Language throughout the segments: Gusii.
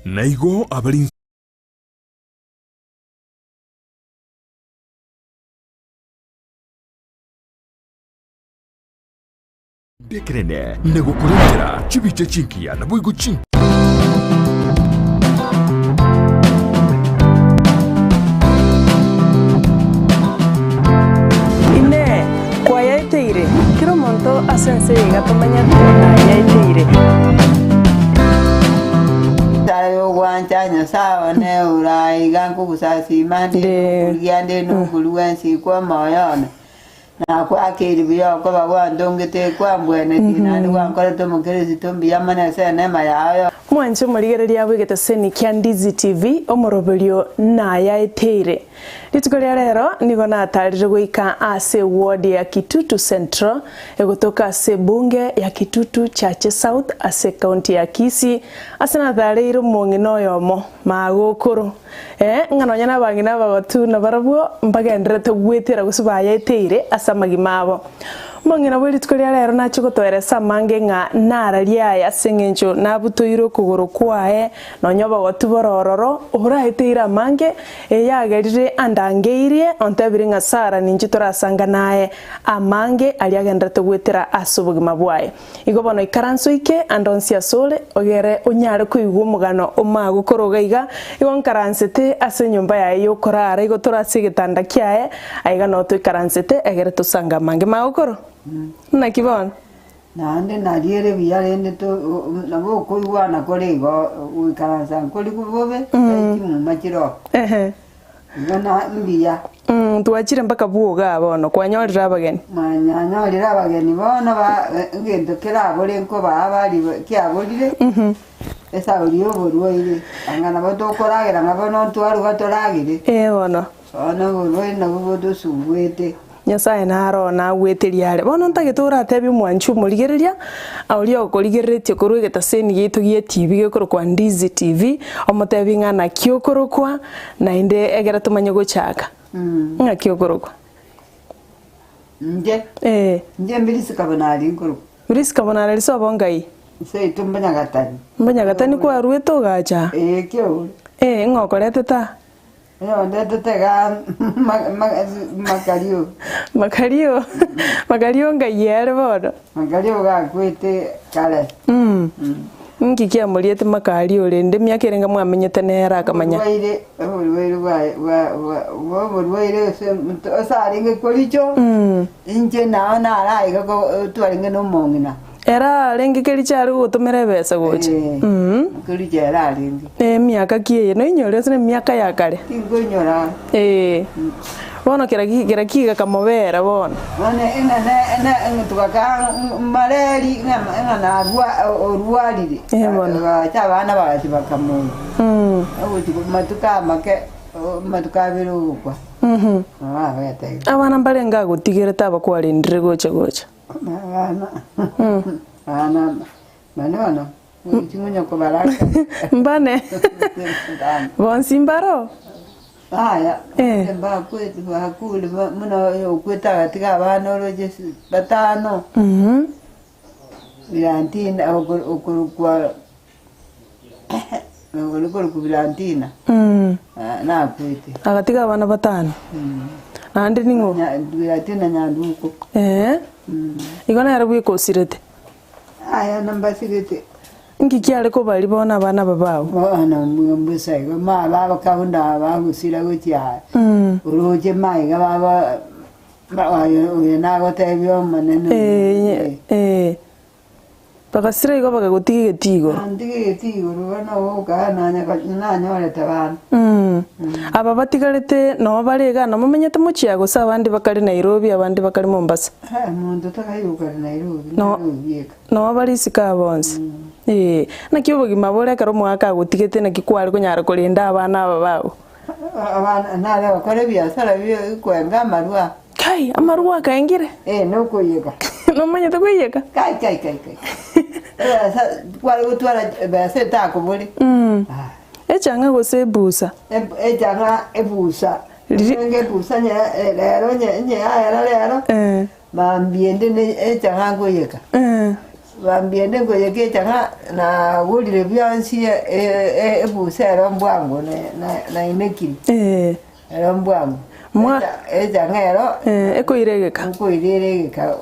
Na igo abare Ekerene na gokorentera chibicha chingiya naboigo chin. Inee! Kwayaeteire? Kera omonto ase ense eye iga tomanyete nayaeteire. Nyasae ogwancha, Nyasae one ore aiga nkogosasiima nde nokorigia nde nokorua ense kw'omoyo one. Nakwakeire buya okoba gwantongete, kwambwenetie, naende gwankorete omokeresito mbuya mono ase eneema yao yo. Mwanche omorigereria bw'egeteseni kia Ndizi TV, omoroberio nayaeteire. Rituko ria rero nigo natarire goika ase eward ya Kitutu Central egotoka ase ebunge ya Kitutu Chache South ase ecounty ya Kisii ase natareire omong'ina oyomo magokoro Ee, ng'a nonya nabang'ina abagotu nabarabwo mbagendererete gwetera gose bayeteire ase amagima abo. Omong'ina bwe rituko ria rero nachie gotoeresa amange ng'a nararie aye ase engencho nabutoire okogoro kwaye nonya obogotu bore ororo oraeteire amange, eyagerire andangeirie ontebire ng'a Sara ninche torasangane aye amange aria agendererete gwetera ase obogima bwaye. Igo bono ikaransa oike ande onsi asore, ogere onyare koigwa omogano omagokoro iga iga, igo nkaransete ase enyomba yaye y'okorara, igo tore ase egetanda kiaye, aiga noo toikaransete egere tosange amange magokoro. Naki bono? Naende nariere buya rende to nabo okoigwana kore igo goikaransa nkori bobe, tari chimuma chiroo. Ehe. Igo na mbuya. Twachire mpaka bwoga bono, kwanyorire abageni. Mwanyorire abageni bono ba egento kerabore nkobaa bari kiaborire, esauri y'oborwaire, anga nabo tokoragera ng'a bono ntwaruga toragere. Ee bono. Bono oborwaire nabwo botosumbwete. Nyasae naro nagweterie are. Bono ntagete oratebie omwanchi omorigereria, oria okorigereretie korwa egetaseni giaito gia TV gekorokwa Ndizi TV, omotebie ng'a naki okorokwa, naende ekero tomanye gochaka. Ng'aki okorokwa? Inche? Ee. Inche Mbirisi Kabonari nkorokwa. Mbirisi Kabonari ase obongai? Seito Mbanyagatani. Mbanyagatani kwarwete ogacha? Ee, kiaure. Ee, ng'o okoretete aa? Oyondetete igaa Makario. Makario, Makario ngai ere bono? Makario gakwete kare. Inki kiamoriete Makario rende emiaka erenge mwamenyete nere akamanya? Oborwaire, oborwaire bwaye bwa bwa bwa oborwaire ase ase arenge koricho, inche nao naro aiga ko twarenge na omong'ina. Ere arenge kericho are gogotomera ebesa gocha. Kericho ere arenge. Emiaka ki eye? Noinyore ase emiaka ya kare? Tinkoinyora. Ee. Bono kera ki kera ki gekamobera bono. Bono eng'ana ena togaka mareri ng'a ng'a narwa orwarire. Ee bono. Bagacha abana bagachi bakamoira. Ogochi matuko amake matuko abere ogokwa. Nabo abete igo. Abana mbarenge agotigerete abakwarendire gocha gocha? Abana, abana bane bono, ching'onye kobaraka. Mbane? Bonsi mbaro? Yaya, Eh. mbakwete bakure ba- buna oyo okwete agatiga abana oroche ase batano, Birantina okoro okorokwa okorokwa Birantina, nakwete. Agatiga abana batano. Naende ning'o? Birantina Nyanduko. Ee. Igo nere bweka osirete. Aya nambasigete. Inki kiare kobaria bono abana aba bao? Bono mbusa igo ma babakabunda bagosira gochia aa. Oroche maiga baba oyo oyo nagotebia Omonene. Ee, ee. Bagasira igo bakagotiga egetii igoro. Antiga egetii igoro bono ogokaa nanyorete bana. Aba batigarete noo bare igaa namomenyete mochie gose abande bakare Nairobi abande bakare Mombasa? Monto takaigwa kare Nairobi, No. Nairobi eka. Noo bare isiko aa bonsi. Ee, naki obogima bore ekero omogaka agotigete naki kware konyara korenda abana aba bago? Abana nare gokora ebiasara bia kwenga amarwa. Kai, amarwa akaengire? Eh, nokoiyeka. Nomanyete koiyeka? Kai, kai, kai, kai. Ebesa kware gotwara ebesa etakobore. Ah. Echang'a gose ebusa? Echang'a ebusa. Riri- Enge ebusa nye rero nye nye yaera rero. Eh. Mambia ende ne echang'a nkoiyeka. Eh. Mambia ende nkoyeka echang'a nagorire bionsi ebusa ero mbwango nainekire ero mbwango. Echang'a ero Ekoira egeka. Nkoira ere egeka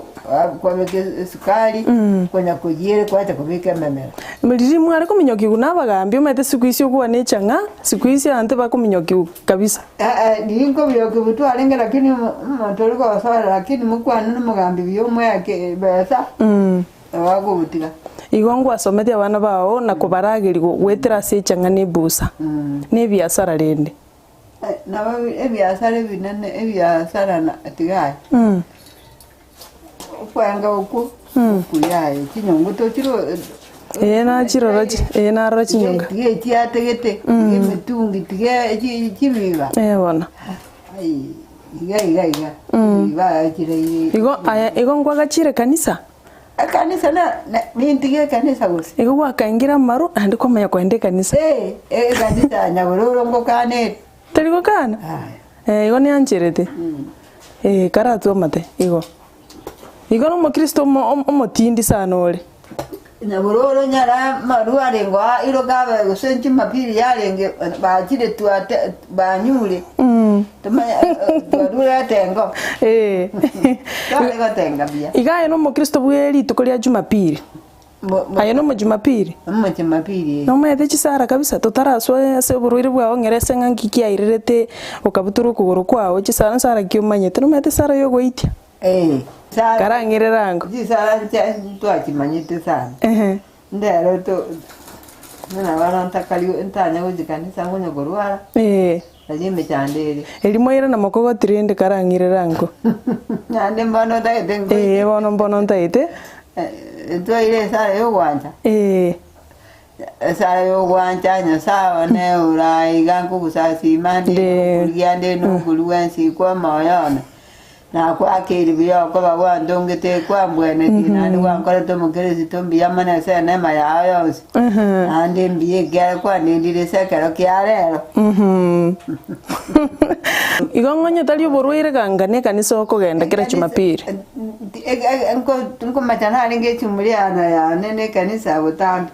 kwabeka esukari konya koyia kwacha kobeka ememera. Riria mware kominyokiwa na abagambi omanyete siku hizi okogwa na echang'a, siku hizi abanto bakominyokiwa kabisa. Riria nkominyokiwa twarenge lakini omonto ore gosoera lakini mokwane na omogambi buya omoe ebesa nabo akogotiga. Igo ngwasometie abana bao na kobarageria goetera ase echang'a na ebusa, na ebiasara rende. Nabo ebiasara ebinene ebiasara na tiga aye. Okwenga okwo okuya aye chinyongo tochiro Ee nachirora chi ee narora chinyonga. Tiga echiategete, tiga emitungi, tiga chibiba. Ee bono. Ai iga iga iga, chibiba chireire. Igo aye igo nkwagachire ekanisa? Ekanisa na nintige ekanisa gose? Igo gwakaingira amaru naende kwamanya koenda ekanisa. Ee, ekanisa ya Nyabororo ngokana ere. Tari gokana? Yaya. Eh, igo niancherete. Eh, karatwe amate igo. Igo na omokristo omo omotindi sana ore. Nyabororo nyara amaru arenge aa iroka abe gose chumapili yarenge bachire twate banyure tomanye twarure etengo Eh. tware gotenga buya. Iga aye na omokristo bwe rituko ria jumapili. Aye na omojumapili. Omojumapili eh. Nomanyete chisara kabisa totarasoa ase oborwaire bwao ng'ere ase ng'a nki kiairerete okabutorwa okogoro kwao chisara nsara ki omanyete nomanyete esara ya ogoitia. Eh, sara Karang'erere ango. chisara ncha ntwachimanyete sana. Ehe. Ndero to buna bono ntakari ntanya gochia kanisa nkonya korwara, Eh. nari emechando ere. Erio mwairana mokogoti rende karang'erere ango. Naende mbono otagete nkoite. Ee bono mbono ntaete. Twaire esara ya ogwancha. Ee. Esara ya ogwancha Nyasae one ore iga nkogosasima nde nokorigia nde nokorua ense kwa omoyo one. Nakwakeirie buya okoba gwantongete kwambwenetie naende gwankorete omokeresito mbuya mono ase enema yao yonsi, naende mbuya ekiagera kwanendire ase ekero kia rero. Igo ng'onye tari oborwaire ganga na ekanisa okogenda kera Jumapili. Nkomacha narenge echumuri yane na ekanisa botambe.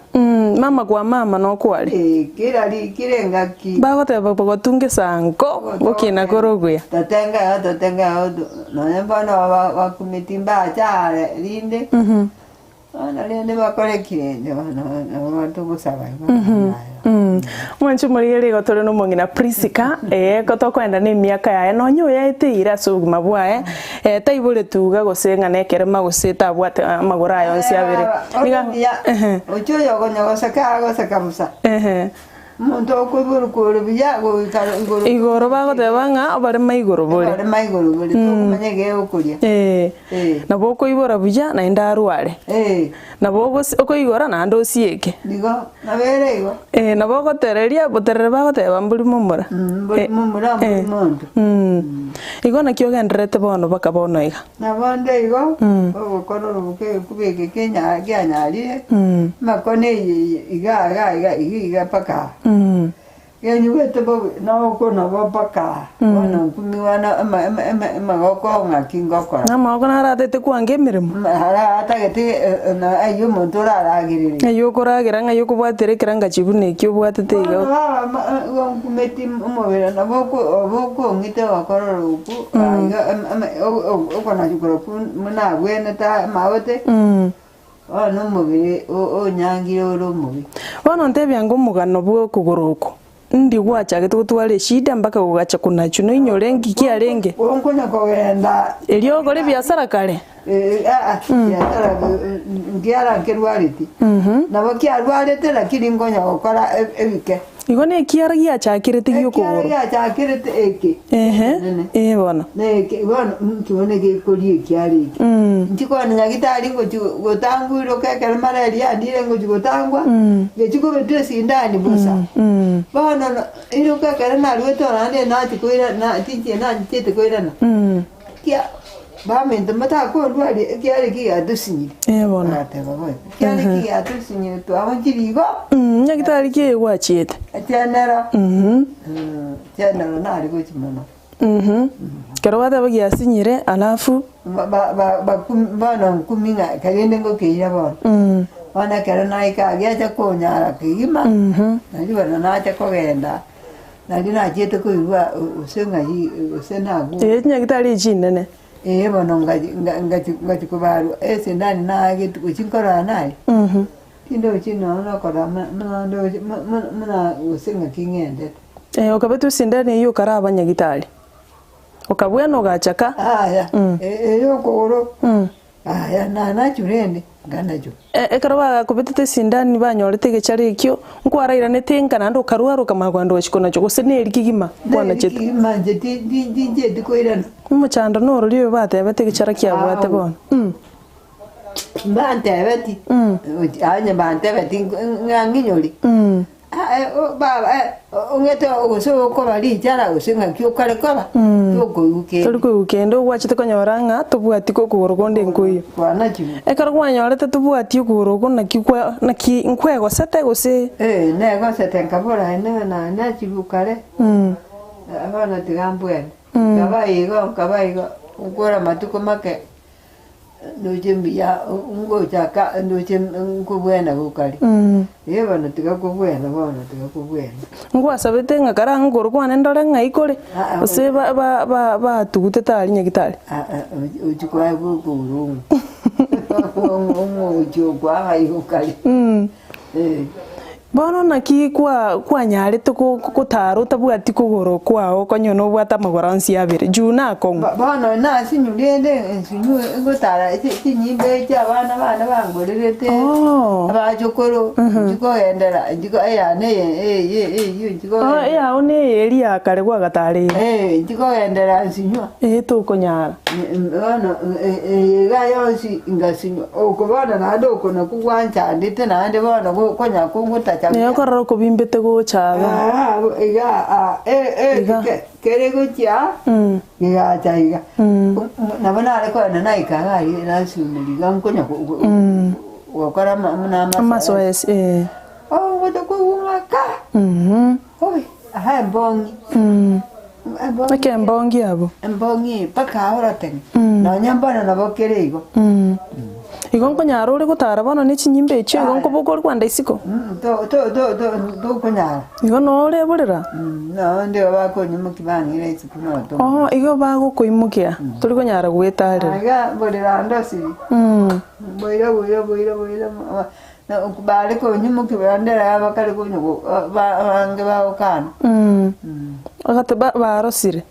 Mama kwa mama nokware. Ee, kera ri kera engaki. Bagoteba bagotunga esanko gokina kore okuya. Totenga igo totenga igo to nonya bono ba bakumeti mbache are rinde, bono rende bakore ki rende bono nabo togosaba igo naye. Mwanche omorigereria igo tore na omong'ina Prisca, ee ko tokoenda na emiaka yaye nonya oyaeteire ase obogima bwaye, taiboretwe iga gose ng'a nekerema gose tabwate amagoro aye onsi abere. Niga ehe. Oche oyo okonya goseka agoseka bosa. Ehe. Omonto okoiborwa kore buya goika igoro. Igoro bagoteba ng'a oborema igoro bore. Oborema igoro bore, tokomanya egeokoria. Ee. Ee. Nabo okoibora buya naende arware. Ee. Nabo ogosi okoigora naende osieke. Nigo, nabo ere igo. Ee, nabo ogotereria, boterere bagoteba mbori momura. Mbori momura, mbori monto. Igo naki ogendererete bono baka bono iga. Nabo nde igo, ogokora oroboke egekuba eke kenya kianyarire, amakona eye iga iga iga iga iga mpaka aa. Kenyugete bobe noko nabo mpaka aa, bono nkumiwa na ama ama ama amagoko ng'aki ngokora. Namagoko naratete kwanga emeremo. Ara atagete na ayio omonto oraragerere. Ng'ai okoragera, ng'ai okobwatera ekerangachi buna eki obwatete iga. Bono baba ma igo nkumeti omobere nabo oko obo okong'ita ogokorora okwo aiga ama ama okonachukora buna abwenete amaote. Bono omobere onyangire ore omobe. Bono ntebia ng'a omogano bw'okogoro oko ndi gwachagete gotwara eshida mpaka gogacha konachwa noinyore nki kiarenge. Nkonya kogenda. Erio okore ebiasara kare. Aa biasara nkiara nkerwareti. Nabo kiarwarete lakini nkonya gokora ebike. Igo nekiara giachakerete gi'okogoro. Ekiara giachakerete eke Ehe, ekenene. ee bono. Neke bono inki bono gekoria ekiara eke. Inchi kona nyagitari ngochi gotangwa iroka ekero malaria yandire ngochi gotangwa, ngechi kobetwa esindani bosa. Bono no iroka ekero naruete ororo naende nachi koirana tinchi nanchete koirana. Kia baminto motakondwaria ekiara eki giatusinyire. Ee bono. Agateba boigo, ekiara eki giatusinyire twaonchire igo. Nyagitari ki eye gwachiete? Chenero. Chenero nare gochia mono. Ekero gwateba giasinyire alafu. Ba- ba- ba- baku- bono nkumi ng'a karende ngokeira bono. Bono ekero naika aa giacha konyara kegima, nario bono nacha kogenda, nario nachiete koigwa gose ng'ai gose nagwo. Ee chinyagitari echi chinene. Ee bono ngachi nga- ngachi ngachi kobarwa esindani naagete gochia nkorora naye, tindochi nonya nokorora muna ndoche muna gose ng'aki ng'endete. Ee okabetwa esindani eyio okaraba nyagitari. Okabwena ogachaka. Aya, eye okogoro, aya nanachwe rende, nkanachwa. Ekero bagakobetete esindani banyorete egechara ekio, nkwarairanete nka naende okarwara okamanya kogenda ogachia konachwa, gose neri kegima kwanachete. Neri kegima inche tincheti koirana. Omochando norori oyo batebete egechara kiabwate bono. Mbantebeti, onye bantebeti ng'a ng'inyori. Baba, ong'ete gose okoba richara gose ng'aki okare koba, tokoigwa kende. Tori koigwa kende, ogwachete konyora ng'a tobwati okogoro konde nkoiyo. Kwanachirwe. Ekero kwanyorete tobwati okogoro oko naki kwa naki nkwegosete gose? Ee, negosete nkabora inee nanachirwe kare, bono tiga mbwene. Nkaba igo nkaba igo, nkore amatuko make. Ndoche mbuya ngochaka ndoche nkobwena gokare, eh bono tiga kobwena bono tiga kobwena. Ngwasabete ng'a kare ang'e okoro kwane ndore ng'ai kore, gose ba- ba- ba- batugutete aria nyagitari. Ochia kwaegwa okogoro ong'o ong'o ochia okoa ng'ai gokare eh. Bono naki kwa kwanyarete go gotara otabwati kogoro kwao konya nobwate amagoro onsi abere, juu nakong'u. Bono nasinyu rende ensinyu ngotara chinyimba echi abana bane bangorerete, Oh. abachokoro, nchikogendera nchiko eyane eye eye eyio Oh, nchikogendera eyao neye eria ya kare gwagatareire. Eh, nchikogendera nsinywa. Ee tokonyara. Bono eye iga yonsi ngasinywa, oko bono naende oko nakwo gwanchandete naende bono gokonya kongotacha Naye buya. okorora okobimbete gocha iga. Aa iga aa e- Iga. e kere gochia gegacha iga. Nabo nare kogenda naika iga aria nasumeria iga nkonya gokora buna amasoesi. Amasoesi eh. Ogocha koigwa ng'a kaa! Oi, aha embong'i. Embong'i. Eke embongi abwo. Embong'i mpaka aorotenge. Nonya mbono nabo kere igo. Igo nkonyara ore gotara bono ne chinyimba echio igo nkoboka ore kwanda isiko? To- to- to- to- tokonyara. Igo noo oreborera? Nonde igo bakonyimokia bang'ira isiko noto. Oo igo bagokoimokia, tori konyara gwetarera. Iga borera ndosiri. Boira boira boira boira. Na bare konyimokia bendera yabo bakare konya abange bagokana. Ogate barosire.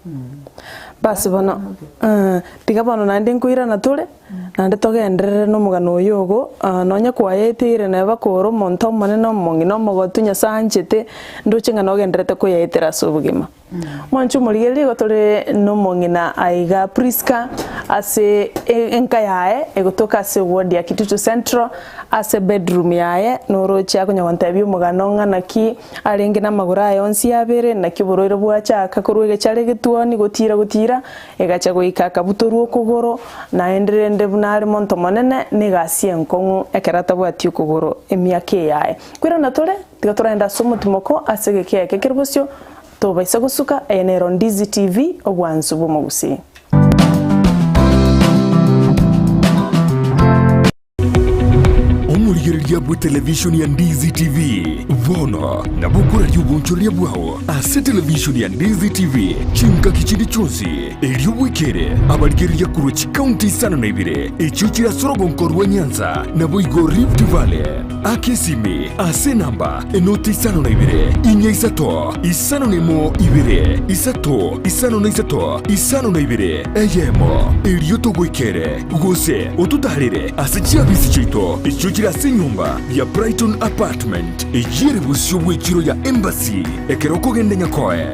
Basi bono tiga bono naende nkoirana tore, naende togenderere nomogano oyo ogo, nonye kwayeteire neba kore omonto omonene omong'ina omogotu Nyasae anchete, ndoche ng'a nogendererete koyaetera ase obogima. Mwanche omorigereria igo tore nomong'ina aiga Prisca ase enka yaye egotoka ase eward ya Kitutu Central ase bedroom yaye noroche akonya gontebia omogano ng'a naki arenge namagoro aye onsi abere naki oborwaire bwachaka korwa egechara egetuoni gotira gotira egacha goika akabutorwa okogoro naende rende buna are monto monene na egasi enkong'u ekero atabwati okogoro emiaka eyaye. Kwerana tore Tiga toragende ase omotimoko ase egeka eke kere bosio, tobaisa gosuka, eye nero Ndizi TV, obwansu bw'omogusii. Omorigereria bw'etelevishoni ya Ndizi TV bono nabo okoraria obonchoreria bwao ase televishoni ya Ndizi TV chingaki chinde chionsi, erio bwekere abarigereria korwa chikaunti isano na ibere echio chire ase orogonko rwa Nyanza naboigo Rift Valley. Aka esimi ase enamba enoti 52 4 3 5 1 2 3 5 3 52 eyemo, erio togoikere, gose ototaarere ase chiabisi chiaito echio chire ase enyomba ya Brighton Apartment, eyio ere bosio bw'echiro ya Embassy ekero okogenda Nyakoe.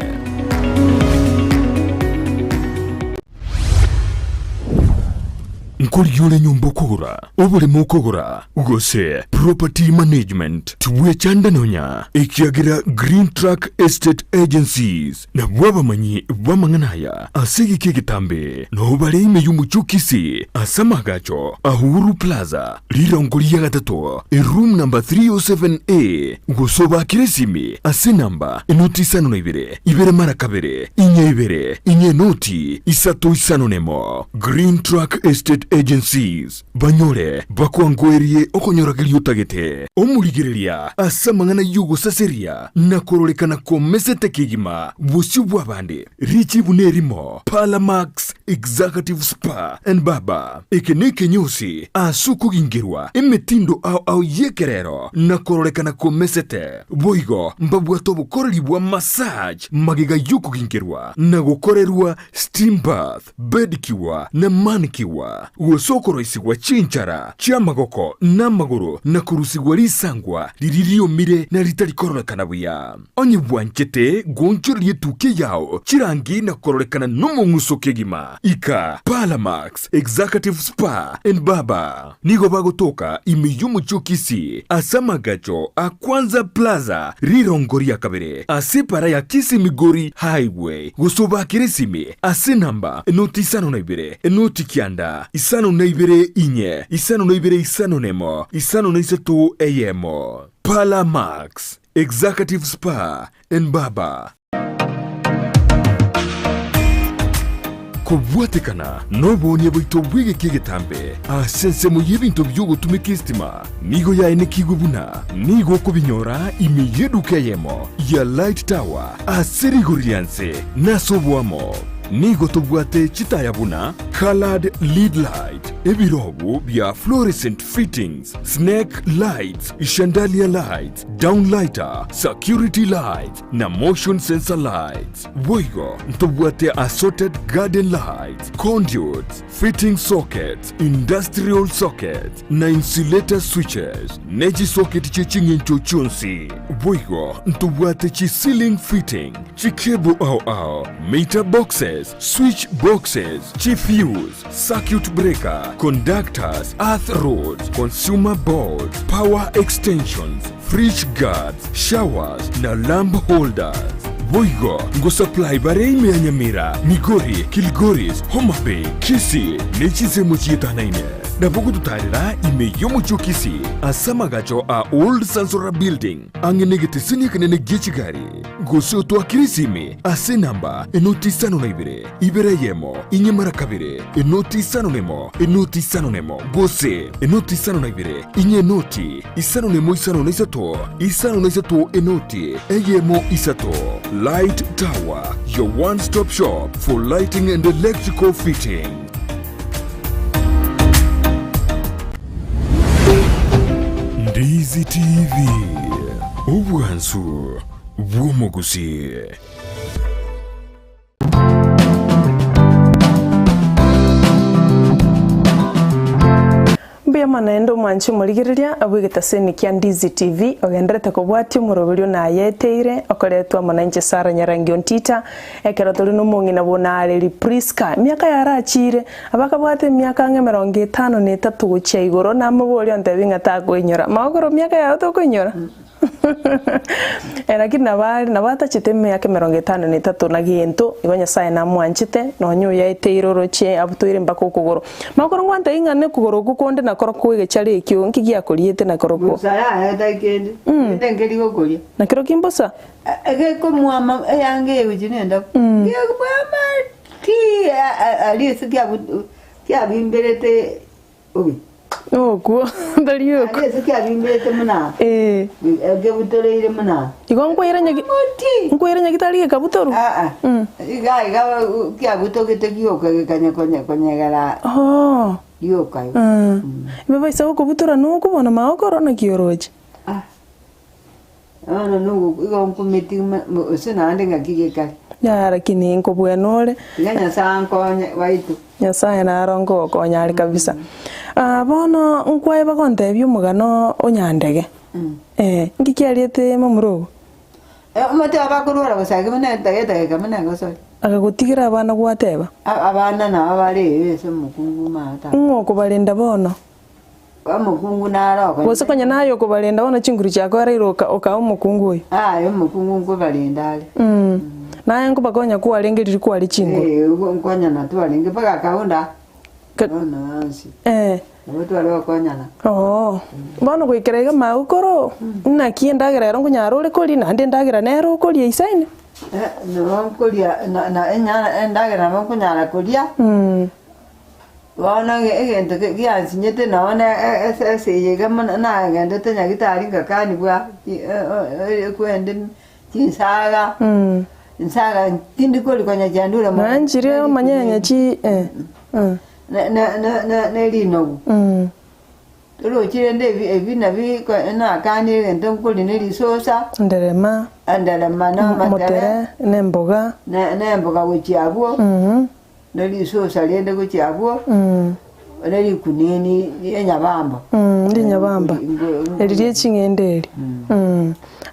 Nkorigia ore nyomba okogora, oboremo okogora, gose property management, tibwechanda nonya, ekiagera Green Track Estate Agencies nabwo abamanyi b'amang'ana aya ase egeka egetambe, nao bare ime y'omochie o Kisii ase amaagacho a Uhuru Plaza, rirongo ria gatato, eroom number 307A, gose obaakere esimi ase enamba enoti isano na ibere, ibere mara kabere, inye ibere, inye enoti isato isano nemo. Green Track Estate Agencies, banyore bakwangoerie okonyorageria otagete. Omorigereria ase amang'ana y'ogosaseria na kororekana komesete kegima bosio bw'abande, richibu nerimo, Parlamax Executive Spa and Barber. Eke nekenyosi ase okogingerwa emetindo ao ao y'ekerero na kororekana komesete. Boigo mbabwate obokoreri bwa massage magega y'okogingerwa na gokorerwa steam bath, bedkiwa na manikiwa, gose okoroisigwa chinchara chi'amagoko na amagoro na korusigwa risangwa riria riomire na ritari kororekana buya. Onye bwanchete goonchoreria etukia yao chirangi na kororekana nomong'uso kegima, ika Parlamax Executive Spa and Barber. Nigo bagotoka ime y'omochie o Kisii ase amagacho a Kwanza Plaza rirongo ria kabere ase epara ya Kisii Migori Highway gose obakere esimi ase enamba enoti 52 enoti 9 52 inye 52 51 53 eyemo. Parlour Max Executive Spa and Barber. Kobwatekana noboonia bwaito bw'egeka egetambe ase ensemo y'ebinto bi'ogotumeka esitima nigo yaenekigwe buna nigo okobinyora ime y'eduka eyemo ya Light Tower ase rigori ria nse na ase oboamo. Nigo tobwate chitaya buna coloured lead light, ebirobu bia fluorescent fittings, snake lights, chandelier lights, downlighter, security lights, na motion sensor lights. Boigo ntobwate assorted garden lights, conduits, fitting sockets, industrial sockets, na insulator switches, ne chisocket chie ching'encho chionsi. Boigo ntobwate chi ceiling fitting, chicable ao ao, meter boxes, switch boxes, chi fuse, circuit breaker, conductors, earth rods, consumer boards, power extensions, fridge guards, showers na lamp holders. Boigo ngosupply bare ime ya Nyamira, Migori, Kilgoris, Homa Bay, Kisii ne chinsemo chietanaine. Nabo gototarera ime y'omochie o Kisii ase amagacho a Old Sansora Building ang'e negeteseni ekenene gie chigari. Gose otoakere esimi ase enamba enoti 52 ibere eyemo inye mara kabere enoti 51 enoti 51 gose enoti 52 inye enoti 51 53 53 enoti eyemo isato. Light Tower, your one stop shop for lighting and electrical fitting. Ndizi TV, obwansu bw'omogusii. Mbuya mono naende omwanche omorigereria bw'egetaseni kia Ndizi TV ogenderete kobwatia omoroberio nayeteire okoretwa amo nainche Sarah Nyarangi Ontita ekero tore nomong'ina bw'Onareri Prisca emiaka yarachire abakabwate emiaka ang'e emerongo etano na etato gochia igoro namoborie ontebie ng'a takoinyora magokoro miaka yao tokoinyora? Lakini nabo are nabo atachete emiaka emerongo etano na etato na gento, igo Nyasaye namwanchete, nonya oyaeteire oroche abutoire mpaka okogoro. Magokoro ngwantebie ng'a nekogoro okwo konde nakorokwo egechara ekio, nki giakoriete nakorokwo? Bosa yaya tai kende, kende nkeri gokoria. Nakerokio mbosa? Egekomwama eanga eye gochia nendabu, gekomwama ti aria ase kiabimberete Obe. Okwo, tari okwo. Aria ase kiabimbete buna, Eh. kebutoreire buna. Igo nkwaira nyagi Omoti. nkwaira nyagitari gekabutorwa? Aa. Iga iga kiabutogete gioka gekanya konya konyegera Oo. gioka igo. Ibe baisa gokobutora nokwo bono magokoro naki oroche? Ah. Bono nogo igo nkumeti gose naende ng'aki gekare. Yaya lakini nkobwena ore. Tiga Nyasae ankonye baito. Nyasae naro nkogokonya are kabisa. Ah, bono nkwaye bagontebia omogano o Nyandege. Eh, nki kiariete momura ogo? Omote obo akorwara gose ake buna etageka buna egosori. Agagotigera abana gwateba. Abana nabo bare eyo ase omokungu maata. Ng'o okobarenda bono? Omokungu naro okonya. Gose konya naye okobarenda bono chinguru chiakoereire oka okaa omokungu oyo. Aye omokungu nkobarenda are. Naye nkobakonya kwarenge riria kware chinguru. Ee, nkonyana twarenge mpaka akaunda. Bono onsi. Nabo tware gokonyana. Oo. Bono goikera iga magokoro, naki endagera ero nkonyara ore koria naende endagera nere okoria isaine? Nabo nkoria na na enyara endagera nabo nkonyara koria. Bono egento giansinyete nonye na ase ase eye iga mono nagendete nyagetari ngakanigwa ekwende chinsaga, nsaga tindi koria konya chiandure mono. Nonya nchiria omanyenya chi eh. Ne ne ne ne rinogu. Torochi rende ebi ebi nabi nakanire egento nkoria ne risosa. Enderema. Enderema na amatere. Omotere na emboga. Ne ne emboga gochia abwo. Ne risosa rende gochia abwo, ne rikunini ri'enyabamba. Ri'enyabamba, eri rie ching'ende eri.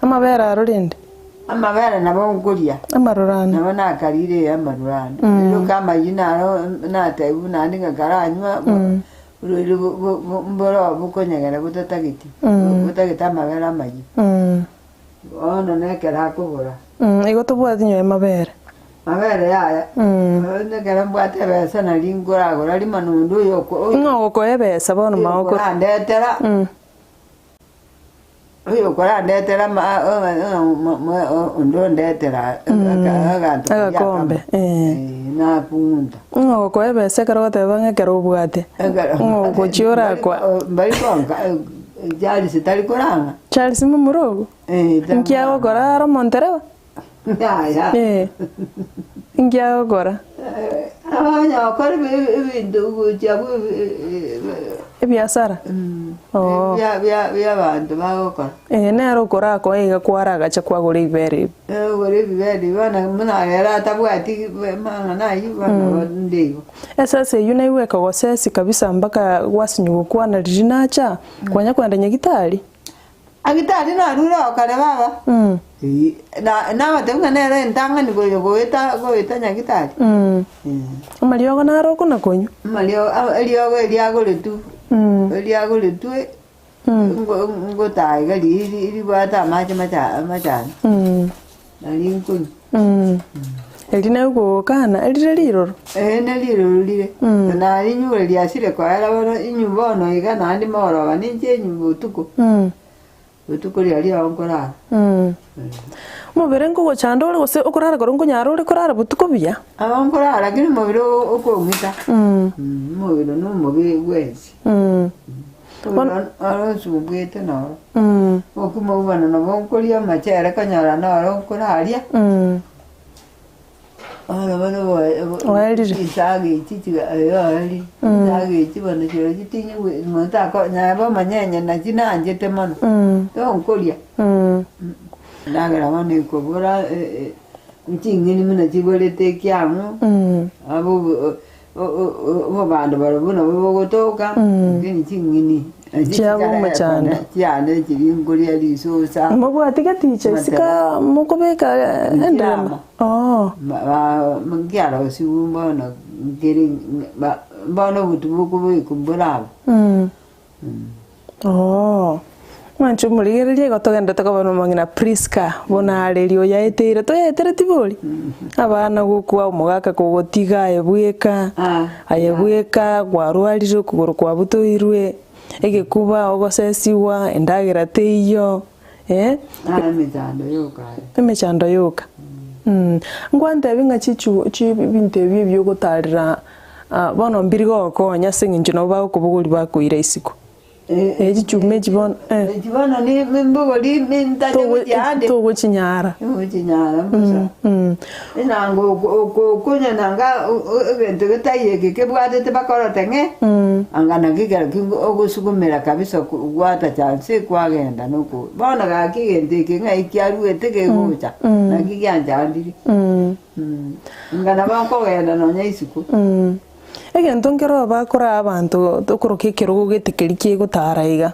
Amabere aro rende? Amabere nabo nkoria. Amarurano. Nabo nakarire amarurano. Riroka amayio naro natebiwa naende ng'a karanywa, orwaire mboro bokonyegera botatageti, botagete amabere amayio. Bono nekero akobora. Igo tobwati nyowe mabere. Mabere yaya. Nekero mbwate ebesa nari nkoragora rimo nonde oyo oko. Ng'o ogokoa ebesa bono magokoro? Oyorandetera. Oyo okorandetera onde ondetera aganto karia Agakombe, eh. Nakung'unta. Ng'o ogokoa ebesa ekero ogoteba ng'a ekero obwate. Ng'o ogochia orakwa. Mbari konka Charles tari korang'a. Charles momura ogo? Inki agokora are omontereba? Yaya. Eh. Inki agokora? Abanya gokora ebinto gochia Ebiasara? Oo. bia bia bia abanto bagokora. Eh, nere okorakoe iga kwaragacha kwagora ebibere ebi. Ogora ebibere ebi bono buna ere atabwati mang'ana ayio bono nde igo. Esese eyio naigwe ekogosesi kabisa mpaka gwasinywa gokwana riria nacha, kwanya kogenda nyagitari. Agitari narure oo kare baba. Nabatebia ng'a nere entang'ani goeta goeta nyagitari. Amariogo naro okona konywa. Amariogo eriogo eriagoretwe eriagoretwe ngotaa iga riria ribwate amache machani nari nkonywa. Erio naye ogokana erire riroro. Ee neriroro rire, narinyure riasire koera bono inywe bono iga naende mogoroba ninche inywe botuko, botuko riaria ao nkorara. Omobere nkogochanda ore gose okorara korwa nkonyara ore korara botuko buya? Abo nkorara lakini omobere okong'ita, omobere na omobe bwensi. Omobere oro osumbwete noro, obokima obwo bono nabo nkoria amachere konyora noro nkoraria. Bono bono Oerire. Chinsaga echi chiga oerire. Chinsaga echi bono chirochio tinyigwe monto ako nabo omonyenye nachi nanchete mono. Tonkoria. Endagera bono ekobora ching'eni buna chiborete ekiang'u, abo obobando barobwo nabwo bogotoka, lakini ching'eni nachi Chiaba omochando. chiane chiria nkoria risosa. Mobwati geticha isiko mokobeka enderema? Oo. Nkiarosiwu bono nkere bono obotu bokobekwa mboraba. Oo. Mwanche omorigererie igo togenderete koba nomong'ina Prisca bono areria oyaeteire toyaetereti bori? Abana gokwa omogaka kogotiga aye bweka, aye bweka kwarwarire okogoro kwabutoirwe, egekuba ogosesiwa, endagera teiyo. Eh? Naye emechando yoka aye. Emechando yoka. Nkwantebi ng'a chichu chi ebinto ebi ebiogotarera ah, bono mbiri gogokonya ase eng'encho nabo bagokobogoria bakoira isiko. Eh, chichuma echi bono eh. Echi bono ni mbogori nintache gochia ande. Togochinyara. Togochinyara mbosa. Enanga okonya nanga egento getaiyo eke kebwatete bakorote ng'e, anga naki ekero ki ogosugumera kabisa gwata chance kwagenda noko. Bono gaki egento eke ng'ai kiaruete kegocha, naki gianchandire. Inga nabo nkogenda nonya isiko. Egento nkero bakoraa abanto tokoroka ekerogo gete keria kegotara iga,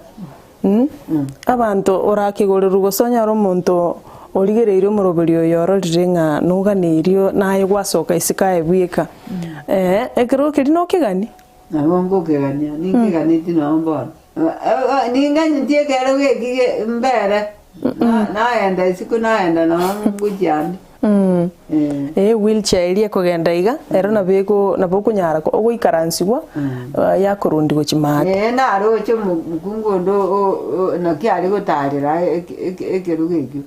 abanto orakegorerwe gose onyore omonto. Origereirie omoroberi oyo ororire ng'a noganeirio naye gwasoka isiko aye bweka. Ekero keria nokegani? Nabo ngokegania, ninkeganetie nonye bono. Ninganyetie ekero geki mbere, nagenda isiko nagenda nonye ngochia ande. Ee wheelchair eria ekogenda iga, ero nabo ego nabo okonyara ogoikaransigwa yakorundia gochia maate. Ee naroche omokungu onde naki are gotarera ekerogo ekio.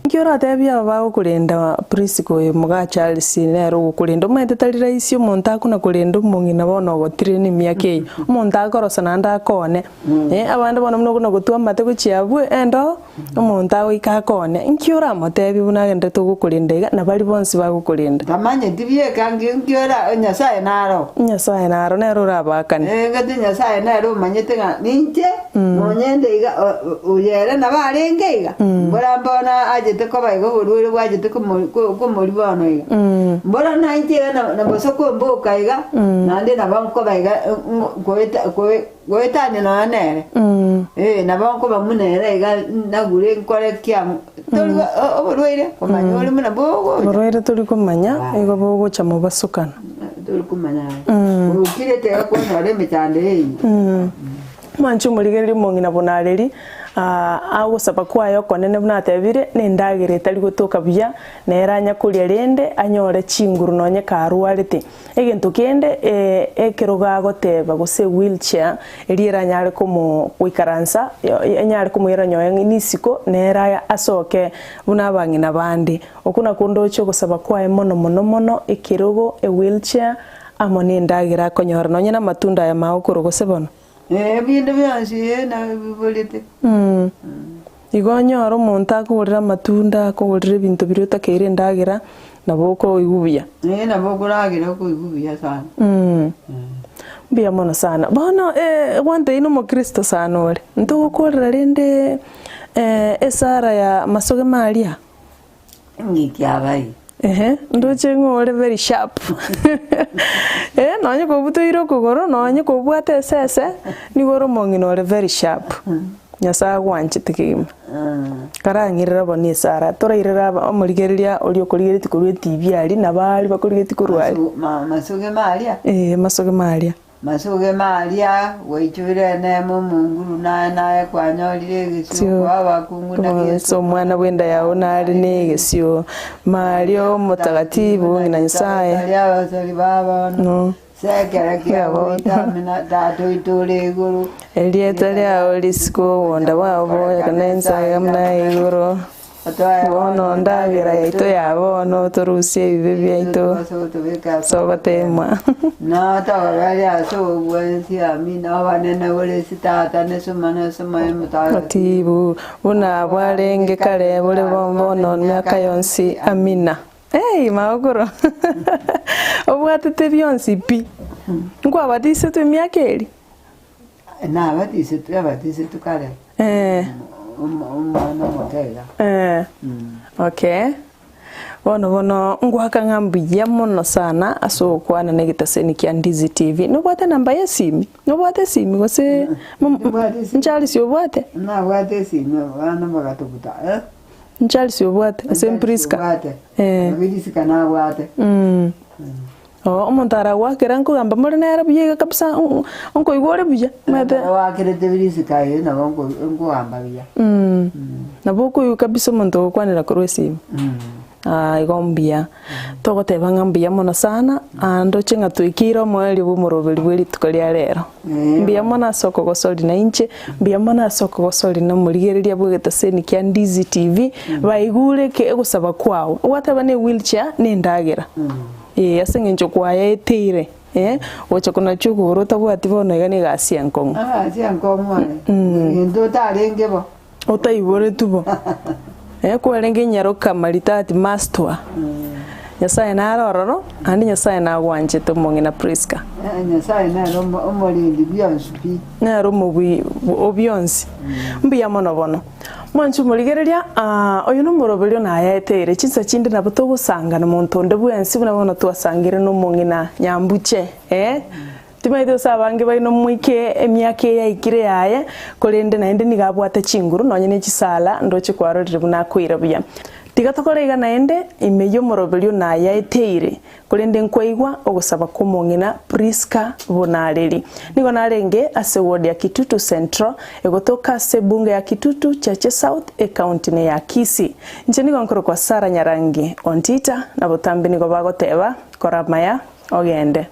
Inki oratebie aba bagokorenda Prisca oyo moga Charles nere ogokorenda? Omanyete tari rahisi omonto akona korenda omong'ina bono ogotire nemiaka eye, omonto akorosa naende akoone, abande bono buna okona gotwa amate gochia abwo endoo, omonto agoika akoone. Inki oramotebie buna agenderete ogokorenda iga na baria bonsi bagokorenda? Tamanyeti bieka nki ora Nyasaye naro. Nyasaye naro nere orabaakane. Engaki Nyasaye nere omanyete ng'a ninche Nonya inde iga, oyo ere nabo arenge iga, mbora mbono achete koba iga oborwaire bwachete komoria bono iga. Mbora nainche iga na bosa komboka iga, naende nabo nkoba iga goetania nonya nere. Ee, nabo nkoba buna ere iga nagure nkore kiang'u, tori oborwaire komanya ore buna bogocha. Oborwaire tori komanya, igo bogocha mobasokano. Tori komanya aye. Okirete iga kwanyora emechando eye. Mwanche omorigereria omong'ina buna areri, agosaba kwaye okonene buna atebire, nendagera etari gotoka buya, nere anya koria rende anyore chinguru nonye karwarete. Egento kende ekerogo agoteba gose ewheelchair eria eranyare komo goikaransa enyare komoira nyoye nisiko nere asoke buna abang'ina bande. Okwo nakwo ndoche ogosaba kwaye mono mono mono ekerogo, ewheelchair, Amo nendagera akonyora nonya namatunda aya magokoro gose bono. Ebinto bionsi ee nabiborete. Igo onyore omonto akogorera amatunda, akogorera ebinto biria otakeire endagera, nabo okoigwa buya. Ee nabo okoragera okoigwa buya sana. Mbuya mono sana. Bono gwantebia na omokristo sana ore, ntogokorera rende esara ya masoge maria? Eng'iti abai. Ehe, ndoche ng'a ore very sharp. Eh, nonye kobutoire okogoro, nonye kobwate esese, nigo ore omong'ina ore very sharp. Nyasae agwanchete kegima. Karang'irera bono esara, torairera aba omorigereria oria okorigeretie korwa etibi aria, nabo aria bakorigeretie korwa aria. Masuge maria? Eeh, masuge maria. Masuge maria, gwaichoire enemo omonguru, naye naye kwanyorire egesio koa abakungu na Yeso omwana bw'enda yao nare negesio, Maria omotagatifu ng'ina Nyasae. Tari abasori ba bono, sekere kia goita amina, Tata oito ore igoro. Erieta riao risikwe obonda bwao borekane ense aya buna igoro. Bono ndagera yaito ya bono, torusie ebibe biaito ase ogoteemwa. Gatibu, buna bwarenge kare, bore bono emiaka yonsi. Amina. Ei, magokoro, obwatete bionsi pi. Nkwabatisetwe emiaka eria? Nabatisetwe, abatisetwe kare, omwana omoke iga. Okay. Bono bono ngoaka ng'a mbuya mono sana ase ogokwana na egetaseni kia Ndizi TV. Nobwate enamba ya esimi? Nobwate esimi gose Nimbwate esimi. Ncharisi obwate? Nabwate esimi abana bagatobuta eh. Ncharisi obwate ase Mpriska? Obwate. Mpriska nabwate. Oo, omonto aragoakera nkogamba more nere buya iga kabisa, nkoigwa ore buya, omanyete. Ekero oakerete birisika erio nabo nkogamba buya. Nabo okoigwa kabisa omonto ogokwanera korwa esimi. Aa igo mbuya. Togoteba ng'a mbuya mono sana, aa ndoche ng'a twaikeire omoerio bwa omoroberi bwe rituko ria rero. Mbuya mono ase okogosori na inche, mbuya mono ase okogosori na omorigereria bwa egetaseni kia Ndizi TV, baigure ki egosaba kwao. Gwateba ne ewheelchair na endagera. Ee, ase engencho kwayaeteire, ee, gocha konachwa okogoro otabwati bono iga negasi enkong'u. Egasi enkong'u aye, egento otarenge bo. Otaiboretwe bo. Ee, kwarenge nyaroka maritati mastwa. Nyasaye nare ororo, naende Nyasaye nagwanchete omong'ina Prisca. Nyasaye nere omorendi bionsi pi. Nere omobui o bionsi. Mbuya mono bono. Mwanche omorigereria, aa, oyo nomoroberio nayaeteire. Chinsa chinde nabo togosanga nomonto onde bwensi buna bono twasangire nomong'ina Nyambuche, ee. Timaeti gose abange baino moike emiaka eye yaikire yaye, korende naende nigo abwate chinguru nonye ne chisala ndoche kwarorire buna akoira buya. Tiga tokore iga naende, ime y'omoroberio nayaeteire, korende nkwaigwa ogosaba kw'omong'ina Prisca Bonareri. Nigo narenge ase ward ya Kitutu Central, egotoka ase ebunge ya Kitutu Chache South, ecounty ne ya Kisii. Inche nigo nkorokwa Sarah Nyarangi Ontita, na botambe nigo bagoteba, Kora amaya, ogende.